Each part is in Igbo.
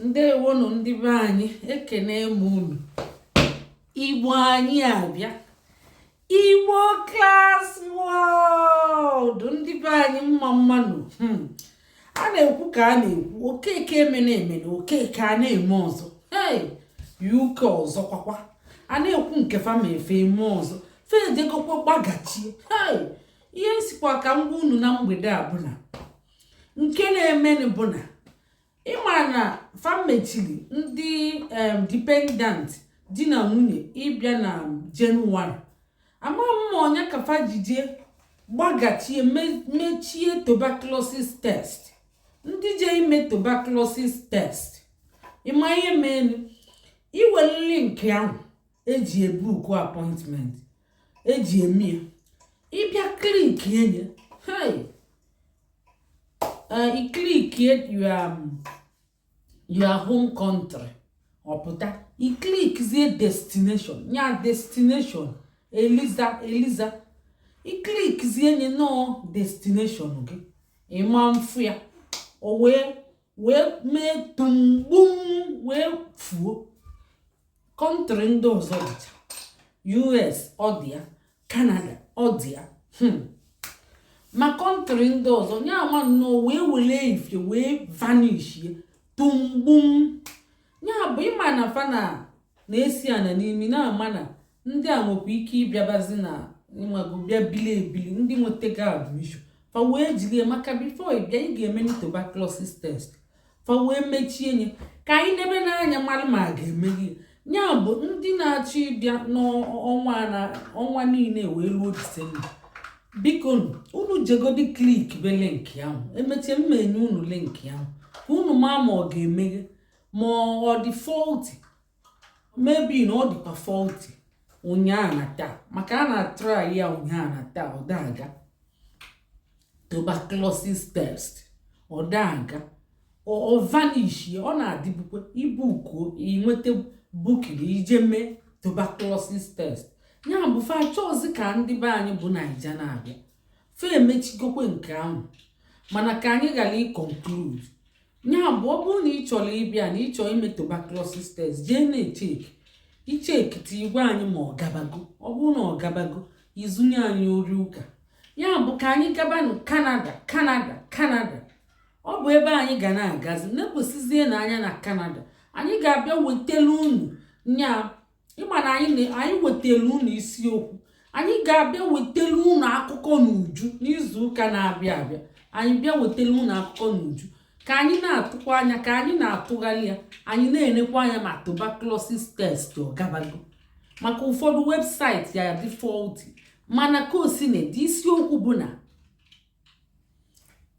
Ndewonụ ndị be anyị, ekene m unu. Igbo anyị abịa, Igbo Class World. Ndị be anyị, mma mma nụ. A na-ekwu ka a na-ekwu, okeke emena emena, okeke a na-eme ọzọ. Hey, UK ọzọ kwakwa a na-ekwu nke fa ma efe eme ọzọ, fe ejegokwa gbagachie. Hey, ihe nsikwa ka m gwa unu na mgbede a bụ na nke na-emenụ bụ na ịma na fa mechiri ndị dependant, di na nwunye, ịbịa na Jenụwarị. Ama m ma ọnya ka fa jije gbagachie, mechie tuberculosis test, ndị je ime tuberculosis test. Ịma ihe menu, iwere link ahụ eji ebook appointment eji eme ya, ịbịa click enye. Hey, i click your home country, ọpụta, i clickzie destination ya, destination eliza eliza, i clickzie nye nọọ destination gị, ịma mfu ya, o wee mee tumgbum, wee fuo. Country ndị ọzọ dịcha, US ọ dị ya, Canada ọ dị ya, ma country ndị ọzọ nye ama nnọọ wee were ife wee vanishie tumgbum. Ya bụ, ịma na fa na na-esi ana n'imi na-ama na ndị a nwekwa ike ịbịabazi na ịmago bịa bili ebili, ndị nwetago admission, fa wee jiri maka before ị bịa, ị ga-eme tuberculosis test. Fa wee mechie nye ka anyị nebe n'anya mara ma a ga-emeghe ya. Bụ ndị na-achọ ịbịa n'ọnwa na ọnwa niile wee ruo Disemba, biko unu jegodi click be link ahụ. Emechie, mma enye unu link ahụ ka unu maa ma ọ ga-emeghe, ma ọ dị faulty. Maybe na ọ dịkwa faulty ụnyaahụ na taa, maka a na-atry ya ụnyaahụ na taa, ọ daga tuberculosis test, ọ daga, ọ vanish. Ọ na-adịbukwa ibookuo, inweta booking ije mee tuberculosis test. Ya bụ, fa chọọzi ka ndị be anyị bụ Naija na-abịa, fa emechigokwe nke ahụ. Mana ka anyị ghara ịconclude, ya bụ, ọ bụrụ na ị chọrọ ịbịa na ị chọrọ ime tuberculosis test, jee na-echeck, icheckite igwe anyị ma ọ gabago. Ọ bụrụ na ọ gabago, izunye anyị ori ụka. Ya bụ, ka anyị gabanụ Canada, Canada, Canada. Ọ bụ ebe anyị ga na-agazi na-ekwesịzie n'anya na Canada. Anyị ga-abịa wetelu unu nya. Ịma na anyị wetelu unu isiokwu, anyị ga-abịa wetelu unu akụkọ n'uju n'izu ụka na-abịa abịa. Anyị bịa wetelu unu akụkọ n'uju ka anyị na-atụkwa anya, ka anyị na-atụgharị ya, anyị na-enekwa anya ma tuberculosis test ọ gabago, maka ụfọdụ website ya dị faulty. Mana ka o si na-edi, isiokwu bụ na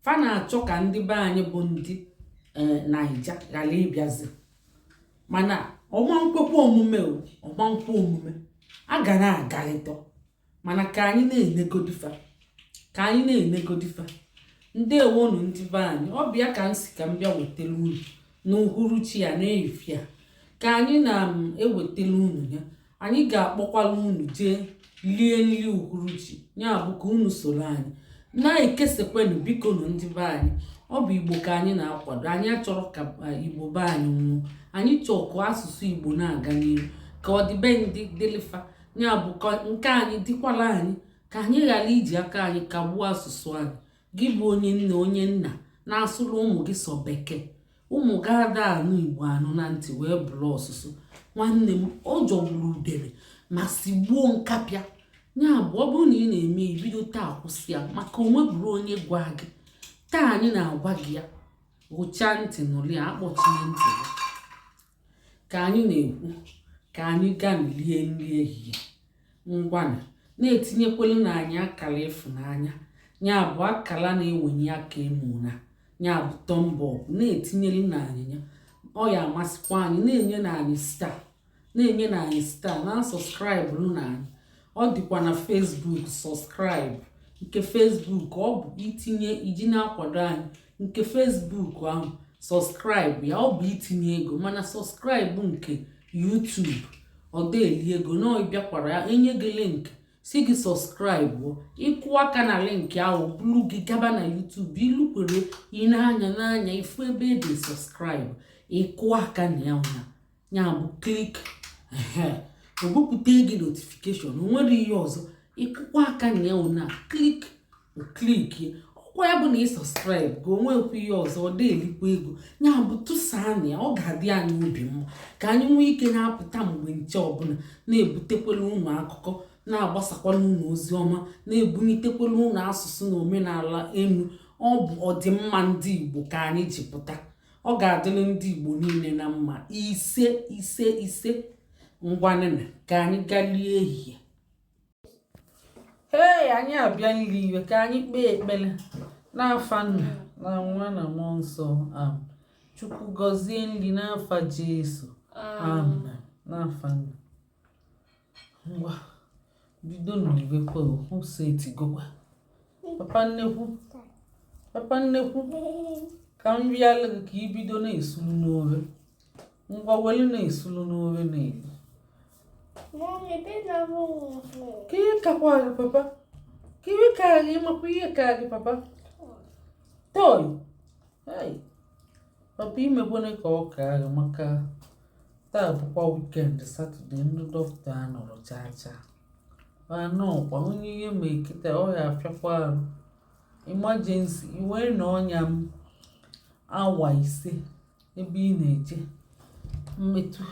fa na-achọ ka ndị be anyị bụ ndị Naija ghara ịbịazi, mana ọma nkwekwa omume o, ọma nkwe omume a ga na-agalịtọ. Mana ka anyị na-enegodifa, ka anyị na-enegodifa. Ndewonu ndị be anyị. Ọ bịa ka m si ka m bịa wetara unu n'uhuruchi ya na-efi a, ka anyị na-ewetara unu ya. Anyị ga-akpọkwala unu jee lie nri uhuruchi. Ya bụ, ka unu soro anyị na-ekesekwenụ, bikonu. Ndị be anyị, ọ bụ Igbo ka anyị na-akwado. Anyị achọrọ ka Igbo be anyị nwụọ. Anyị chọọ ka asụsụ Igbo na-aga n'ihu, ka ọdịbendị dịlịfa. Ya bụ, ka nke anyị dịkwala anyị, ka anyị ghara iji aka anyị kagbuo asụsụ anyị. Gị bụ onye nne, onye nna na-asụrụ ụmụ gị sọ Bekee, ụmụ gị ada anụ Igbo anụ na ntị wee bụrụ ọsụsụ. Nwanne m, ọ jọgburu udere ma si gbuo nkapịa. Ya bụ, ọ bụrụ na ị na-eme, ibido taa kwụsị ya, maka onwe bụrụ onye gwa gị taa, anyị na-agwa gị ya. Hụchaa ntị, nụrụ ya, akpọchie ntị gị. Ka anyị na-ekwu, ka anyị gaa lie nri ehihie. Ngwana, na-etinyekwelu na anyị akara ịfụnanya, ya bụ akara na-ewenye aka emu na ya bụ thumb up, na-etinyelu na anyị ya. Ọ ya amasịkwa anyị. Na-enye na anyị star, na-enye na anyị star, na subscribe na anyị. Ọ dịkwa na Facebook, subscribe nke Facebook. Ọ bụ itinye iji na-akwado anyị. Nke Facebook ahụ, subscribe ya, ọ bụ itinye ego. Mana subscribe nke YouTube, ọ dị eli ego na ọ bịakwara ya enye gị link. Sị gị subscribe, ị kụọ aka na link ahụ, bulu gị gaba na YouTube. I lukwere, ị na-anya n'anya, ị fụ ebe e de subscribe, ị kụọ aka na ya, na ya bụ click, o bupụta gị notification. O nwere ihe ọzọ, ị kụkwa aka na ya, na click, click ọkwa ya bụ na ị subscribe ga. O nwekwa ihe ọzọ, ọ dị-elikwa ego. Ya bụ tụsaa na ya, ọ ga-adị anyị obi mma ka anyị nwee ike na-apụta mgbe nche ọbụla, na-ebutekwala unu akụkọ, na-agbasakwala unu ozi ọma, na-ebunitekwala unu asụsụ na omenala enu. Ọ bụ ọdịmma ndị Igbo ka anyị ji pụta. Ọ ga-adịrị ndị Igbo niile na mma. Ise, ise, ise. Ngwanụnụ, ka anyị gaa lie ehihie. Ee, anyị abịa nri iwe ka anyị kpee ekpere n'afa Nna na Nwa na Mmụọ Nsọ, amen. Chukwu gọzie nri n'afa Jesu, amen. N'afa Nna. Ngwa, bido n'ibekwa ose etigokwa. Papa nnekwu, papa nnekwu, ka m bịala gị ka i bido na-esulu n'ofe. Ngwa, welu na-esulu n'ofe na-eri. Ka ihe kakwa gị, papa, ka ihe ka gị makwa ihe ka gị, papa. Toy hey, papa, imekwana ka ọ kaa gị, maka taa bụkwa weekend, Saturday. Ndị dọkịta anọrọ chaa chaa anọkwa. Onye ihe ma ekịta ọ ya afịakwa arụ emergency iwee na ọnya m awa 5 ebe ị na-eje mmetụ.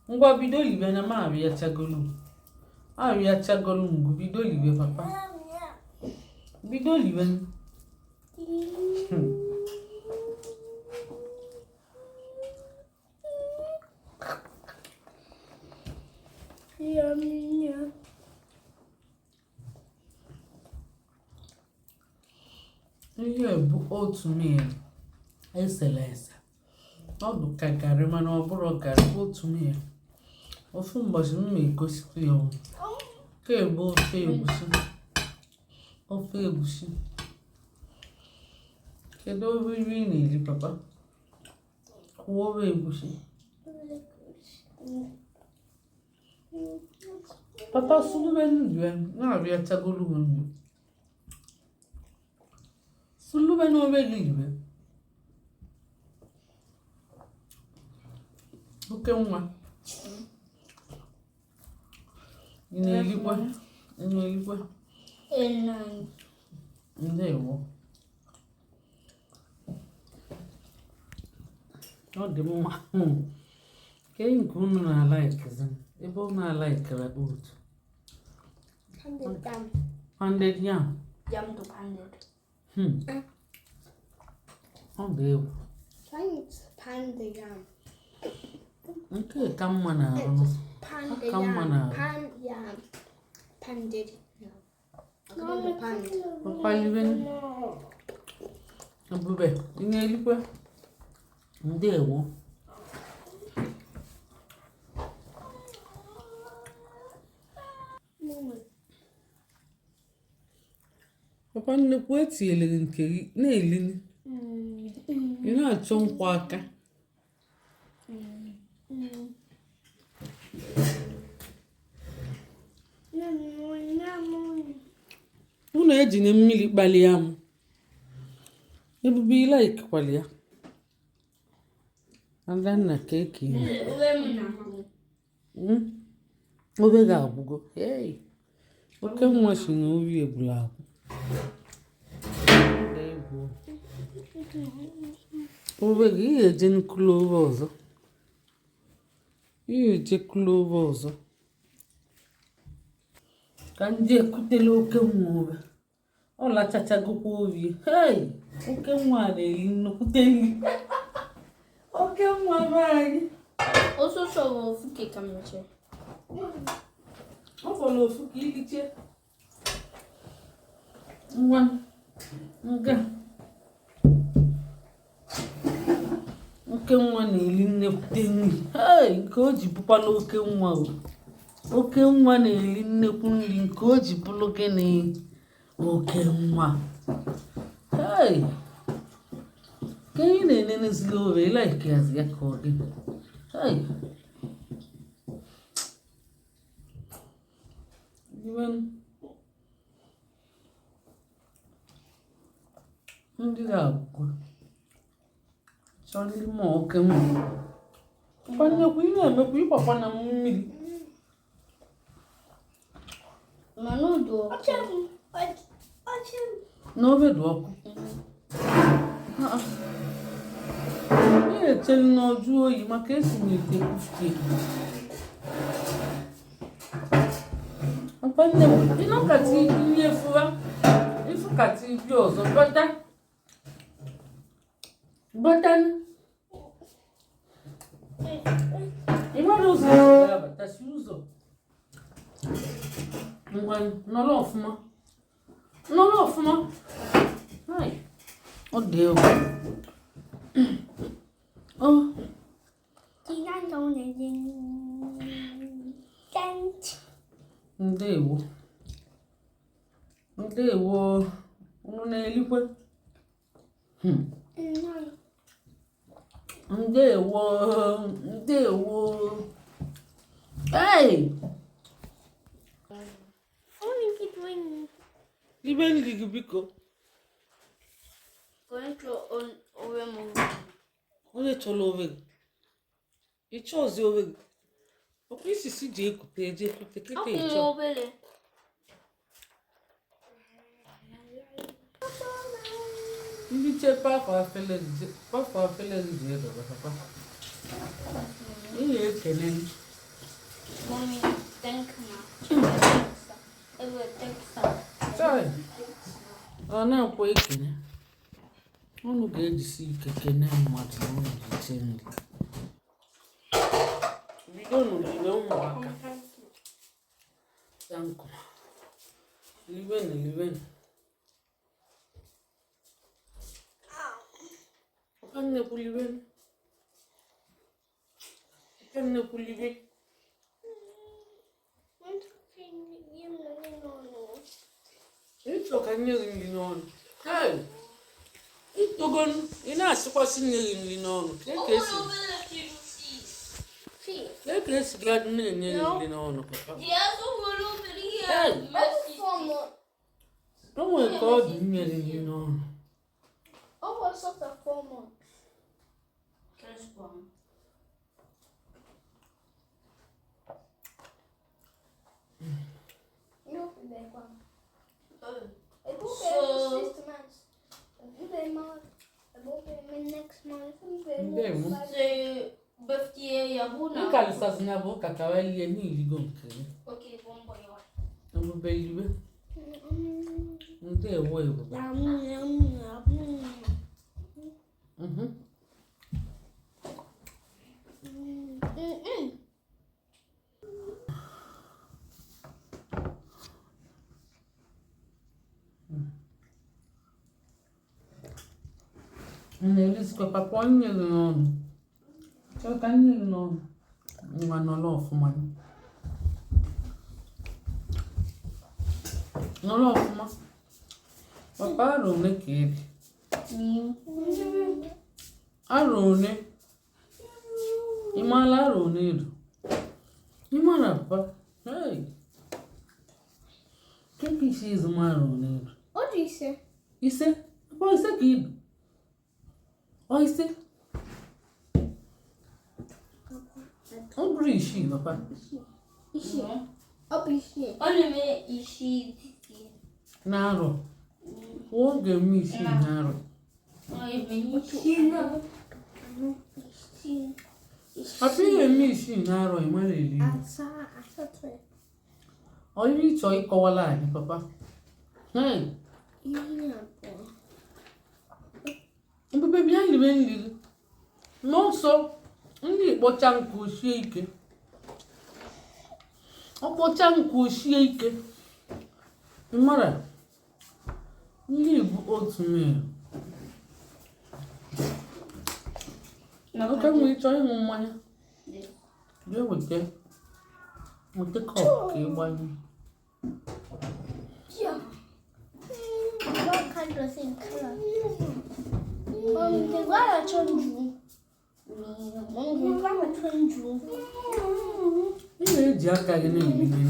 Ngwa, bido libe na m arịachagolu, arịachagolu. Ngụ, bido libe, papa, bido libe. Yummy, yum. Ihe bụ oatmeal esere ese. Ọ bụ ka garị, mana ọ bụrụ garị, oatmeal. Ofu mbọchị m ma egosikwa ya. Nke bụ ofe egusi, ofe egusi. Kedu ofe ị na-eri, papa? Kwuo, ofe egusi. Papa, sulube nri na-arịachagolu m nri. Sulube n'ofe gị ribe. Oke nwa, ị na-erikwa, ị na-erikwa. Ndewo. Ọ dị mma. Ke nke unu na-alaikezi ebe unu alaikere oat? Pounded yam. Pounded yam. Yam to pounded. Ọ dị egwu. Thanks, pounded yam. Nke ka mma na-arụ. Pounded Come on yam. now. Pound yam. Pounded yam. I pound. Papa, libe. Ebube, ị na-erikwa? Ndewo. Papa nnukwu, etinyere gị nke gị na-eli. Ị na-achọ nkwa aka. Unu ejina mmiri kpalie m. Ebube, ilaikekwala ya. Adanna, ka eke ime. Ofe ga-agwụgo. Hey! Oke nwa si na ori egwuru agwụ. Egwu. Ofe gị, ị ga-eje nkulu ofe ọzọ. Ị ga-eje kulu ofe ọzọ. Ka m jee kutele oke nwa ofe. Ọ lachachagokwa obi. Hey! Oke nwa a na-eri nnukwute nri. Oke nwa be anyị. Ọsọsọ bụ ofu ka m mechara. Ọ fọrọ ofu ka iliche. Ngwa nga. Oke nwa na-eri nnekwute nri. Hey! Nke o ji bụkwala oke nwa o. Oke nwa na-eri nnekwu nri, nke o ji bụrụ gịnị? Oke nwa. Hey! Ka ị na-enenezili ofe, ị like ya ka ọ gịnị? Hey! Liwenụ. Ndị ga-agwụkwa. Chọọ ndị ma oke mma. Kwanyekwa ị na-emekwa ịgbakwa na mmiri. Mana ọ dị ọkụ. N'ofe dị ọkụ. Ah, ah. Ị na-echelu n'ọjụ oyi maka esi n'ite kwufie. Papa nne m, ịnọkata ihe fụwa, ịfụkata ibi ọzọ, bata. Bata. Ị mara ụzọ esi abata, si ụzọ. Ngwa nọrọ ọfụma. Nọrọ ọfụma. Hai, ọ dị egwu. Ọ ndewo. Ndewo. Unu na-elikwe? Ndewo. Ndewo. Hey! Ibe nri gị biko. Onye chọrọ onwe gị. Ị chọọzi onwe gị. Ọkwa isisi ji ekute eje ekute kịta ịchọ. Ndị chepa afọ afele pafọ afele ji edobe papa. Ị na-ekele m. Mommy, thank you. Chai. Ọ na-ekwe ekele. Unu ga-ejisi ike kene mmadụ na unu ji nri. Bidonu liwe ụmụaka. Tanko. Liwenụ liwenụ. Papa nnekwu liwenụ. Papa nnekwu liwe. Ịchọ ka nne gị nri n'ọnụ. Hey! Itogonu, ị na-asịkwasị nne gị nri n'ọnụ. Kee ka esi gadị na-enye gị nri n'ọnụ, papa? Hey! O nwere ka ọ dị nne gị nri n'ọnụ. Ndewo. Nkalịsasị na bụ ụka ka wee lie n'iligo nke gị. Ebube liwe. Ndewo ebube. Ị na-elizikwa papa nne gị n'ọnụ. Chọọ ka nne gị n'ọnụ. Nwa nọrọ ọfụma. Nọrọ ọfụma. Papa arọ ole ka ị dị? Arọ ole? Ị maala arọ ole ị dị? Ị mara papa? Hey! Ke ka isi ịzụ m arọ ole ị dị? What do you say? Ise? Papa ise ka ị dị? Ọ ise? Ọ bụrụ isii papa. Isii. N'arọ. Ọ ga-eme isii n'arọ. Papa ị ga-eme isii n'arọ ị mara eri. Ọ ihe ị chọọ ịkọwala anyị papa. Hey! Ebube bịa libe nri gị. N'ọsọ ndị kpọcha nkụ sie ike. Ọ kpọcha nkụ sie ike. Ị mara ndị bụ oatmeal. Oke nwe ịchọ ịṅụ mmanya. Bịa weta weta cup ka ị gbanye. What kind of thing color? The guy chonju. The guy chonju. Ị na-eji aka gị na-ebili.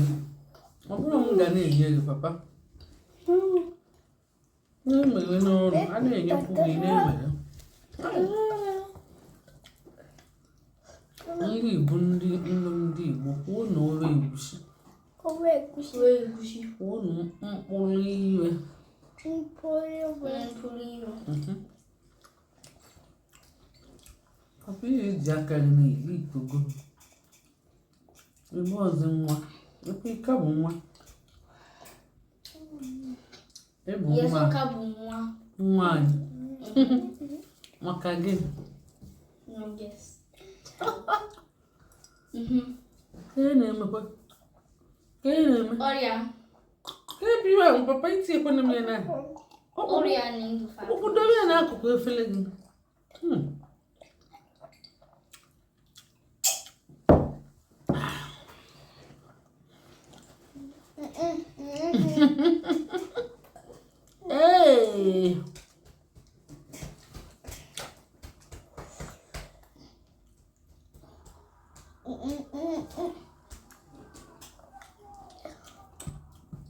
Ọ bụrụ m ga na-enye gị, papa. Na-emeghe n'ọrụ, a na-enyekwu gị, na-emeghe. Nri bụ nri nnu ndị Igbo. Kwuo na ofe egusi. Ofe egusi. Ofe egusi. Kwuo na mkpụrụ iwe. Mkpụrụ iwe. Mkpụrụ iwe. Papa, ihe eji aka gị na-eri itogo. Ebe ọzọ nwa. Ekwe ike bụ nwa. Ịbụ Yes, nwa. ọ ka bụ nwa. Nwa anyị. Maka gịnị? No, yes. Ka ị na-emekwa? Ka ị na-eme? Ọrịa. Ka ebe iwe ahụ, papa, itinyekwana m ya na. Ọrịa na-edufa. Ụkwụ dobe ya n'akụkụ efere gị. Ee.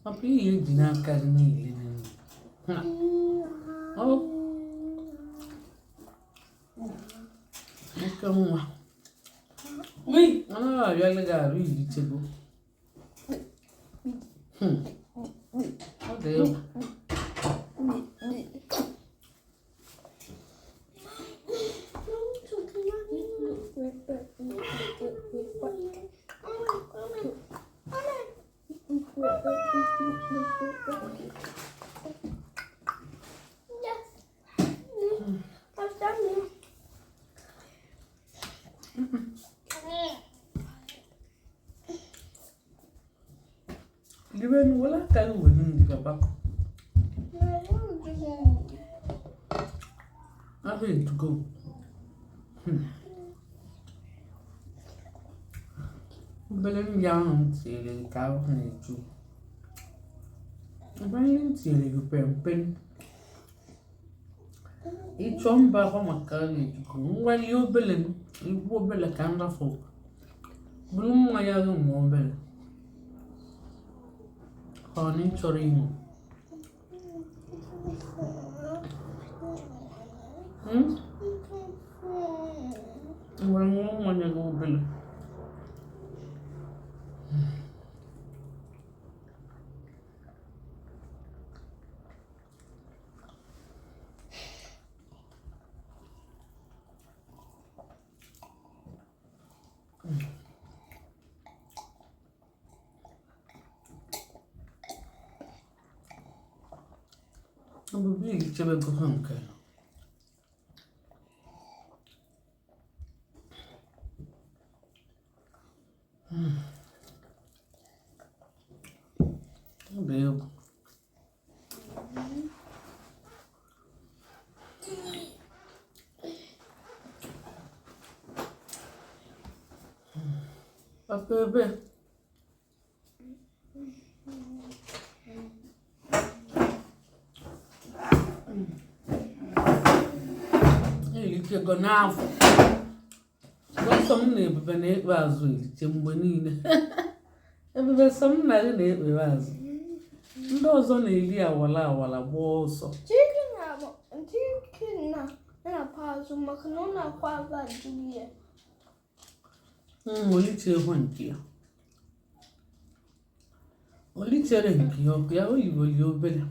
Papa, ihe eji n'aka gị niile niile. Ha. Ọ. Oke nwa. Anaghị arịalị gị arụ iri chego. Ọ dị egwu. Libe nu wala aka gị were nri, papa. Ahụ ejugo m. Obere nri ahụ m tinyere gị ka ahụ na-eju. Ebe nri m tinyere gị pere mpe. Ịchọ mba akwa maka ahụ ejugo. Ngwa, lie obele m. Ikwu obele ka m rafụ. Buru mmanya gị ṅụọ obele. Ka ọ na ị chọrọ ịṅụ? Hmm? Ngwa, ṅụọ mmanya gị obele. Ọ bụ ichebego ha nke ya. Ọ dị egwu. Papa, ebe erichego n'afọ sọsọ m na Ebube na-ekpe azụ eriche mgbe niile. Ebube, sọ m na gị na-ekpere azụ, ndị ọzọ na-eri awala awala gbaa ọsọ. Chicken na na-akwa azụ maka na ọ na-akwa aba juru ya. Olichekwa nke ya, olichere nke ya ọkụ ya oyiboli obere.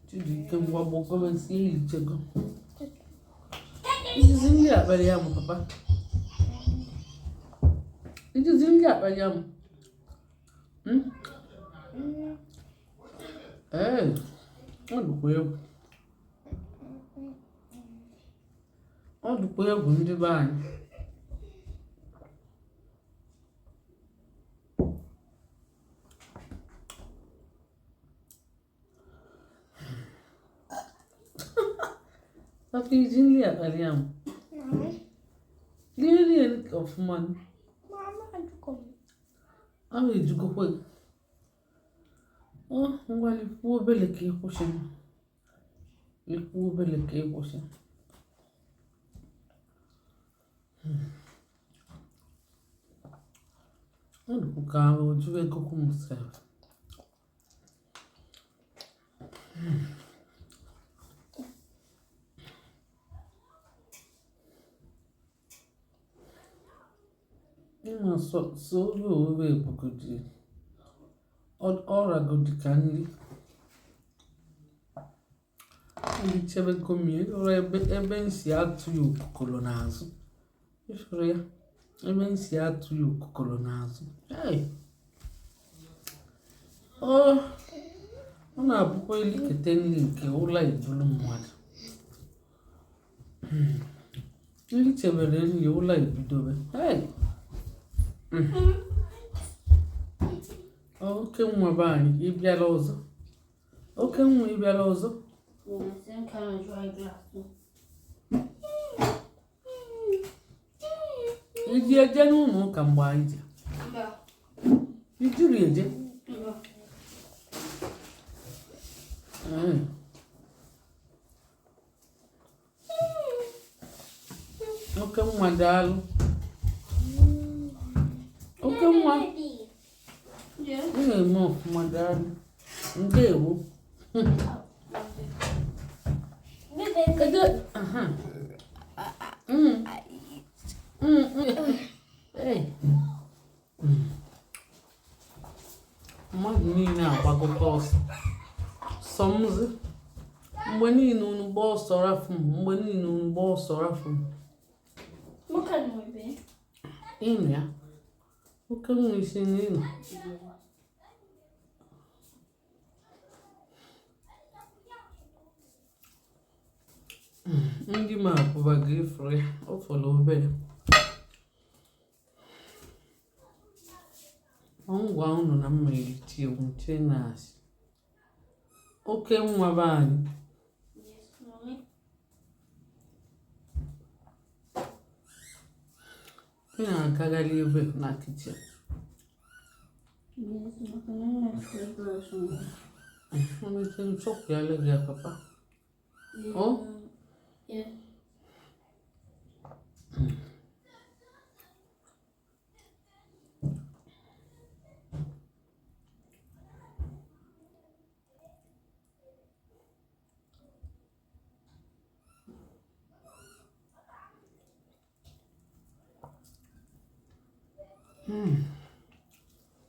Chijike, ngwa, gbogobezie, erichego. Ijizi nri akpali ya mụ, papa, ijizi nri akpali ya mụ. Ee, ọ dịkwa egwu, ọ dịkwa egwu, ndị be anyị. Papa, iji nri akpali ya mụ? Rie, rie ọfụma. Mama, ajụkọ m. Ahụ ejugokwa gị. Ọ ngwa, likwuo obele ka ị kwụsị, likwuo obele ka ị kwụsị. Ọ dịkwa ka o juwegokwu m sef. Ịma sọ sọ ofe ofe ebugodi ọragodi ka nri elichebego m ya. Ịhụrụ ebe m si atụ ya okokolo n'azụ, ịfụrụ ya ebe m si atụ ya okokolo n'azụ. Hey! Ọ ọ na-abụkwa elikete nri nke ụla ebulu mmadụ. Nri chebere nri ụla ebidobe. Hey! Oke nwa be anyị, ị bịara ọzọ? Oke nwa, ị bịara ọzọ? Yeah, same kind of dry glass. Iji eje n'ụlọ ụka mgbe anyị je? Mba. Ijiri eje? Mba. Ee. Oke nwa, daalụ. Oke nwa. Yeah. Ị na-eme ọfụma, daalụ, ndewo. Kedu aha. Hey. Mmadụ niile agbagokwa ọsọ sọmzi mgbe niile unu gbaa ọsọ rafụ m, mgbe niile unu gbaa ọsọ rafụ m. What kind of movie? Ịnụ ya, oke nwa, isi n'ịnụ. Yeah. Ndị ma apụba ga-efuru ya, ọ fọrọ obere. Ọ ngwa unu na mma erichi egwu nche na-asị oke nwa be anyị. Yes, mommy. Ị na-agagharị ebe na kitchen. Yes, maka na Mmeche nchọpụyalụ gị ya, papa. Oh? Yeah.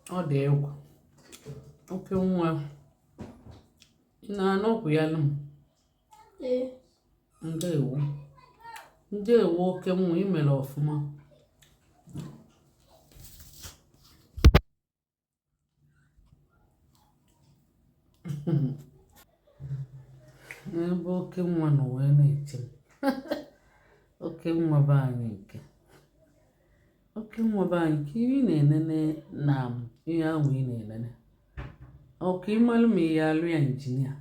Ọ dị egwu. Oke nwa, ị na-anụ ọgwụ ya nụ m? Yeah. Ndewo, ndewo, oke nwa, ị mere ọfụma. N'ebe oke nwa nọ wee na-eche m. Oke nwa be anyị, nke oke nwa be anyị, ka ị na-enene na ihe ahụ ị na-enene, ọ ka ịmalụ ma ị ya alụ ya injinia.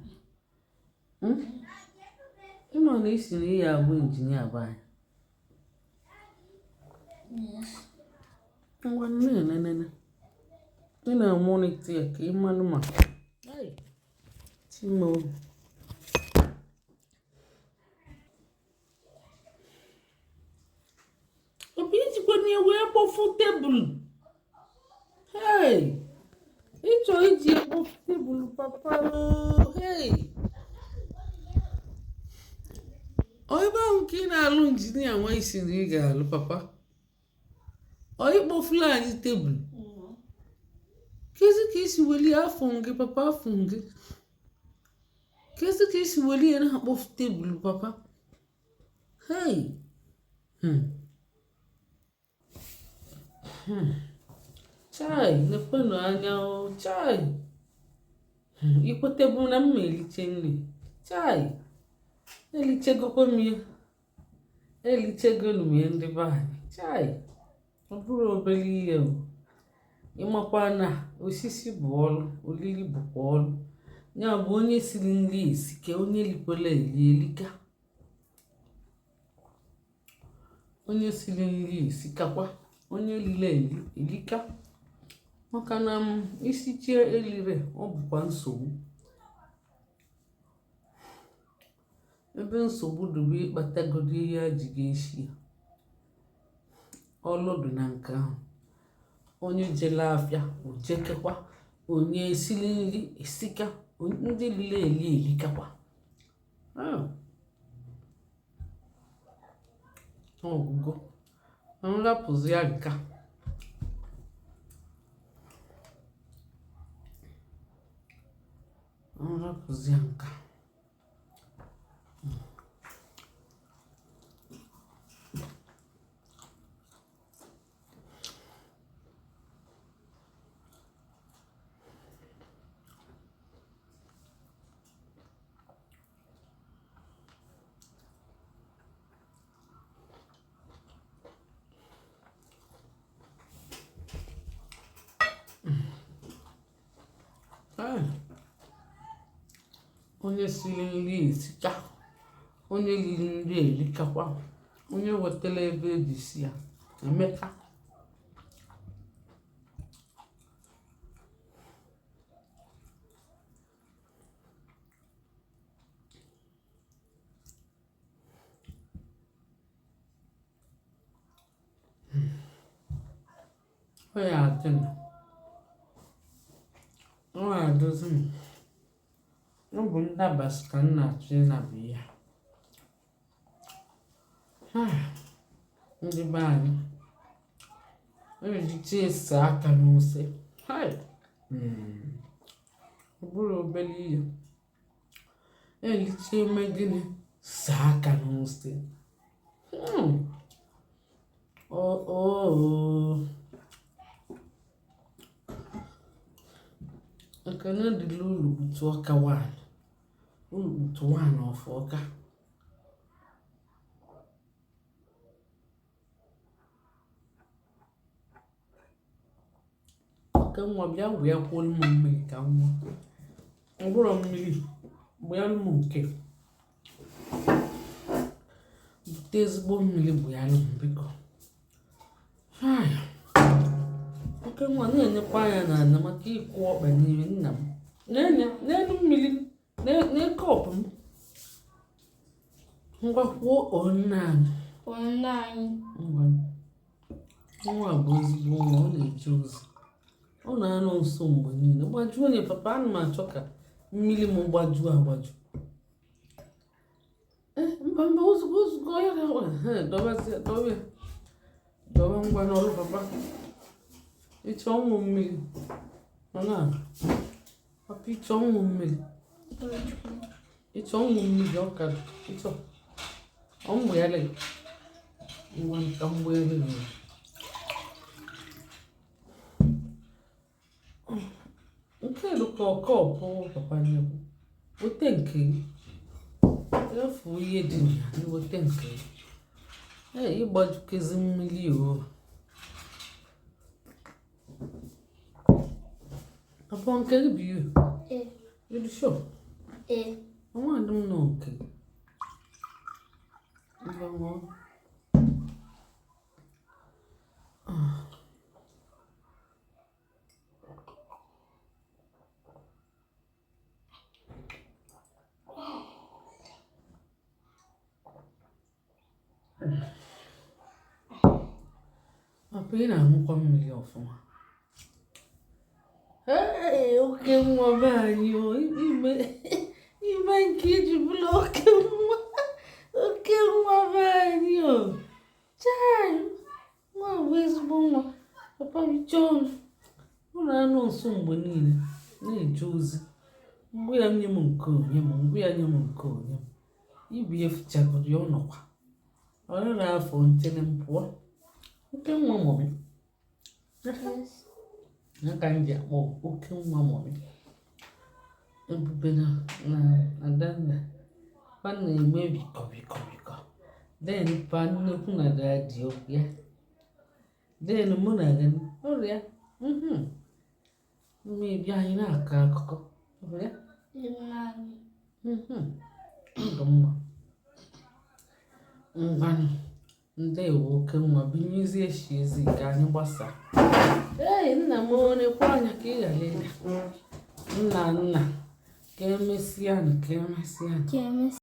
Ịma na isi na ị ya abụ injinia be anyị? Yes. Ngwa, na-enenene, ị na-a monitor ya ka ịmalụ ma Chimo. Obi ijikwa na wee kpofu tebụl. Hey! Ịchọ iji ekpofu tebụl, papa o! Hey! Ọ ebe ahụ ka ị na-alụ injinia nwa isi na ị ga-alụ, papa? Ọ ikpofula anyị tebụl? No. Kezi ka isi welie afọ gị, papa, afọ gị? Kezi ka isi welie na-akpọfu tebụl, papa? Hey! Chai, nekwenụ anya o, chai! Ikwetebu na m ma eliche nri. Chai! Elichegokwa m ya. Elichegonu m ya, ndị be anyị. Chai! Ọ bụrụ obere ihe o. Ịmakwa na osisi bụ ọlụ, olili bụkwa ọlụ. Ya bụ onye siri nri esike, onye likwere eli elika. Onye siri nri esikakwa, onye lile eli elika. Maka na m isichie elire, ọ bụkwa nsogbu. Ebe nsogbu dị bụ ịkpatagodo ihe a ji ga-esi ya. Ọlụ dị na nke ahụ. Onye jele afịa ojekekwa, onye esili nri esika, ndị lili eli elikakwa. Ọgwụgwọ nrapụzi ya nka. Nrapụzi ya nka. Ee, onye siri nri esika, onye riri nri erikakwa, onye wetara ego eji si ya emeka. Ọ ya adị m, ọ ya adịzi m. Ọ bụ ndabasị ka m na-achọ ịnabụ ya. Ndị be anyị ejicha ese aka n'ose. Hai! Ọ bụrụ obere ihe. Elicha eme gịnị? Saa aka n'ose. Oo. Ekene dịrị Ulukputu Ọka 1. Ulukputu 1 of Ọka. Oke nwa, bịa wee kwuolu m mmiri ka m ṅụọ. Ọ bụrụ mmiri, gbụyalụ m nke. Bute ezigbo mmiri gbụyalụ m, biko. Hai! Oke nwa, na-enyekwa anya n'ala maka ịkwụ ọkpa n'ime nna m. Na-enye n'elu mmiri na kọpụ m. Ngwa, kwuo nna anyị. Nna anyị. Ngwa. Nwa a bụ ezigbo nwa, ọ na-eje ozi. Ọ na-anọ nso mgbe niile. Gbajuo onye papa, ana m achọ ka mmiri m gbajuo agbaju. Ee, mba mba, ozugbo ozugbo ya ga dọbazie, dọba ya. Dọba ngwa n'ọrụ papa. Ịchọ ọṅụ mmiri. Mana papa, ịchọ ọṅụ mmiri. Ịchọ ọṅụ mmiri ọ ka ịchọ. Ọ mgbe ya lere. Ngwa, ka mgbe ya lere. Nke dị ka kọpụ papa nnekwu. Weta nke gị. Efu ihe dị na ya, weta nke gị. Ee, ịgbajukezi mmiri o. Papa, nke gị bụ ihe. Ee. You dị sure? Ee. Nwa dị m nọ nke gị. Ngwa, ṅụọ. Ah. Papa, ị na-aṅụkwa mmiri ọfụma. Ee, oke nwa be anyị o, ime ime nke iji bụrụ oke nwa, oke nwa be anyị o. Chai! Nwa bụ ezigbo nwa. Papa m chọọ m. Ọ na-anọ nso mgbe niile na-eje ozi. Mgbe ya nye m nke onye m, mgbe ya nye m nke onye m. Ibi efichagoro ya, ọ nọkwa. Ọ rịrị afọ nchere m pụọ. Oke nwa mummy. Yes. Ya ka m ji akpọ oke nwa mummy. Ebube na Adanna fa na-eme bikọ bikọ bikọ. Then pa nnekwu na daddy okwu ya. Then mụ na gị ọrịa. Mmebi anyị na-akọ akụkọ. Ọrịa. Nna anyị. Ndụ mma. Ngwanụ. Ndewo, oke nwa, binyezie shiezi ka anyị gbasaa. Ee, nna m, onekwa anya ka ị ghara ịda. Nna nna, ka emesịa, ka emesịa. Ka emesịa.